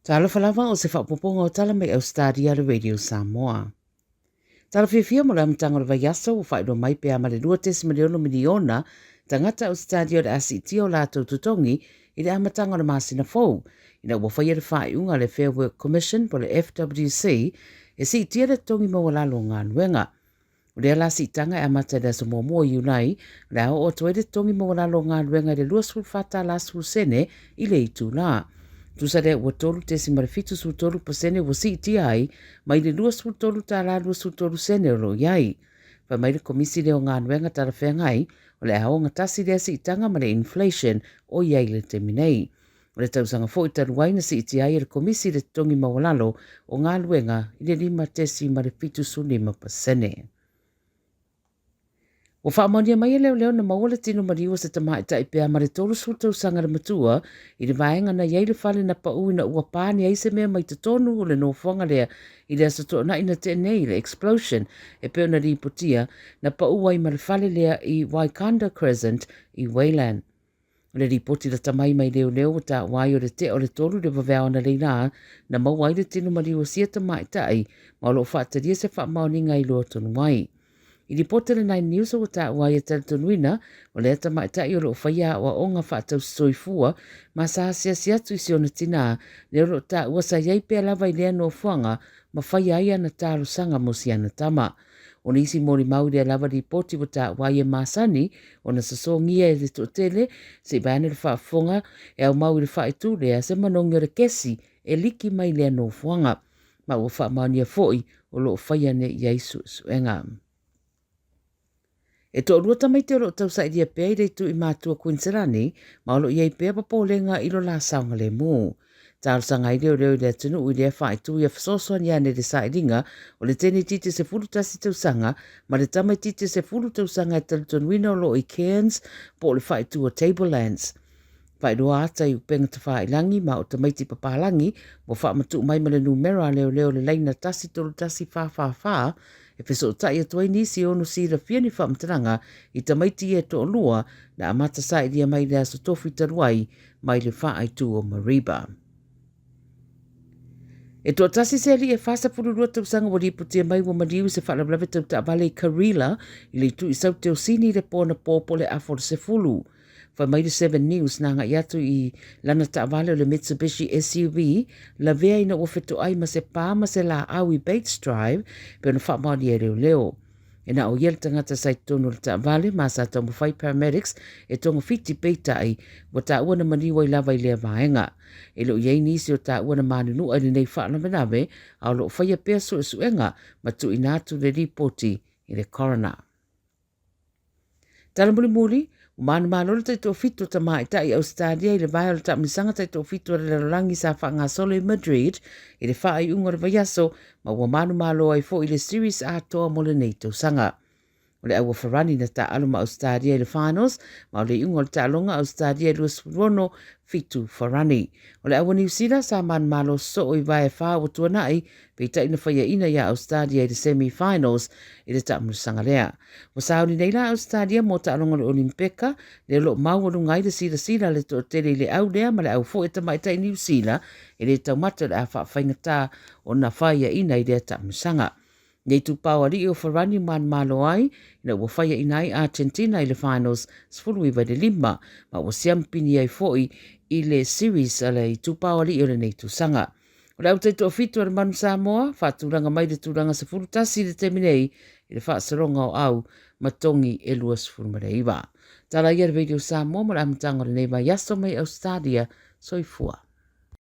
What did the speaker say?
Talofa lava o se faaopoopoga o tala mai Ausetalia a le Radio Samoa. Tala fiafia mo le amataga o le vaiaso ua faailoa mai pe a ma le 2.6 miliona tagata Ausetalia o le a siitia o latou totogi i le amataga o le masina fou ina ua faia le faaiuga a le Fair Work Commission po o le FWC e siitia le totogi maualalo o galuega. O lea la siitaga e amata i le aso muamua o Iulai, o le a oo atu ai le totogi maualalo o galuega i le $24.10 i le itula. Tusa lea ua 3.73% ua siitia ai mai le $23.23 o lo o i ai. Fai mai le Komisi lea o Galuega Talafeagai, o le a ogatasi lea siitaga ma le inflation o i ai i le taimi nei. O le tausaga foi talu ai na siitia ai e le Komisi le totogi maualalo o galuega i le 5.75%. Ua faamaonia mai e leoleo na maua le tino maliu o se tamaitai pea ma le 30 tausaga le matua i le vaega na i ai le fale na pau ina ua pane ai se mea mai totonu o le nofoaga lea i le aso Toonai na tea nei, le explosion e pei ona lipotia na pau ai ma le fale lea i Waikanda Crescent i Wayland. O le lipoti lata mai mai leoleo ua taua ai o le tea o le 3 i le vaveao analeila na maua ai le tino maliu o sia tamaitai ma o lo o faatalia se faamaoniga i iloa tonu ai. I lipoti a le Nine News ua taua ai e talitonuina o lea tamaitai o lo o faia aoaoga faatausi-soifua ma sa asiasi atu i si ona tinā lea o lo o taua sa i ai pea lava i lea nofoaga ma faia ai ana talosaga mo si ana tama. O nisi molimau i lea lava lipoti ua taua ai e masani ona sosogia e le toatele se i vaeane le faafofoga e aumau i le faaitu lea se manogi o le kesi e liki mai lea nofoaga ma ua faamaonia foi o lo o faia nei i ai suesuega. E toalua tamaiti o lo o tausailia pea i le itu i matua Kuiniselani ma o lo o i ai pea popolega i lo la saogalemu. Talosaga ai leoleo i le atunuu i lea faaitu ia fesoasoani ane i le sailiga o le tenetiti 11 tausaga ma le tamaititi 10 tausaga e talitonuina o lo o i Cairns po o le faaitu o Tablelands. Faailoa ata i upega tafailangi ma o tamaiti papalagi ua faamatuu mai ma le numera a leoleo le laina 131444 e fesootai atu ai nisi e ono silafia ni faamatalaga i tamaiti ia e toalua na amata sailia mai i le aso Tofi talu ai mai le faaitu o Mariba. E toatasi se alii e 42 tausaga ua lipotia mai ua maliu i se faalavelave tau taavale i Kareela i le itu i Saute o Sini i le po anapo po o le afa o le 10. Fai mai le 7 News na agai atu i lana taavale o le Mitsubishi SUV lavea ina ua fetoai ma se pā ma se laau i Bates Drive pe ona faamaonia e leoleo. E na o ia le tagata sa i totonu o le taavale ma sa taumafai paramedics e togafiti peitai ua taua na maliu ai lava i lea vaega. E le o i ai nisi o taua na manunua i lenei faalavelave a o lo o faia pea suesuega ma tuuina atu le lipoti i le coroner. Tala mulimuli, ua manumalo le taitoafitu o tamaitai Ausetalia i le vae o le taamilosaga taitoafitu a le lalolagi sa faagasolo i Madrid i le faaiuga o le vaiaso ma ua manumalo ai foi i le series atoa mo lenei tausaga. O le aua Farani na taaalo ma Ausetalia i le finals ma o le iuga o le taaloga Ausetalia 26 7 Farani. O le aua Niu Sila sa manumalo soo i vae e 4 ua tuanai peitai na faiaina iā Ausetalia i le semi-finals i le taamilosaga lea. Ua sauni nei la Ausetalia mo taaloga o le Olimpeka, lea o lo o maualuga ai le silasila a le toatele i le au lea ma le au foi a tamaitai Niu Sila e le taumate o le a faafaigata ona faiaina i lea taamilosaga. Nei itupa o alii o Farani manumalo ai ina ua faiaina ai Argentina i le finals 19-5 ma ua siamupini ai foi i le series a le itupa o alii o lenei tausaga. O le au taitoafitu a le Manu Samoa, faatulaga mai le tulaga 11 i le taimi nei i le faasologa o au ma togi e 29. Tala ia le Radio Samoa mo le amataga o lenei vaiaso mai Australia. Soifua.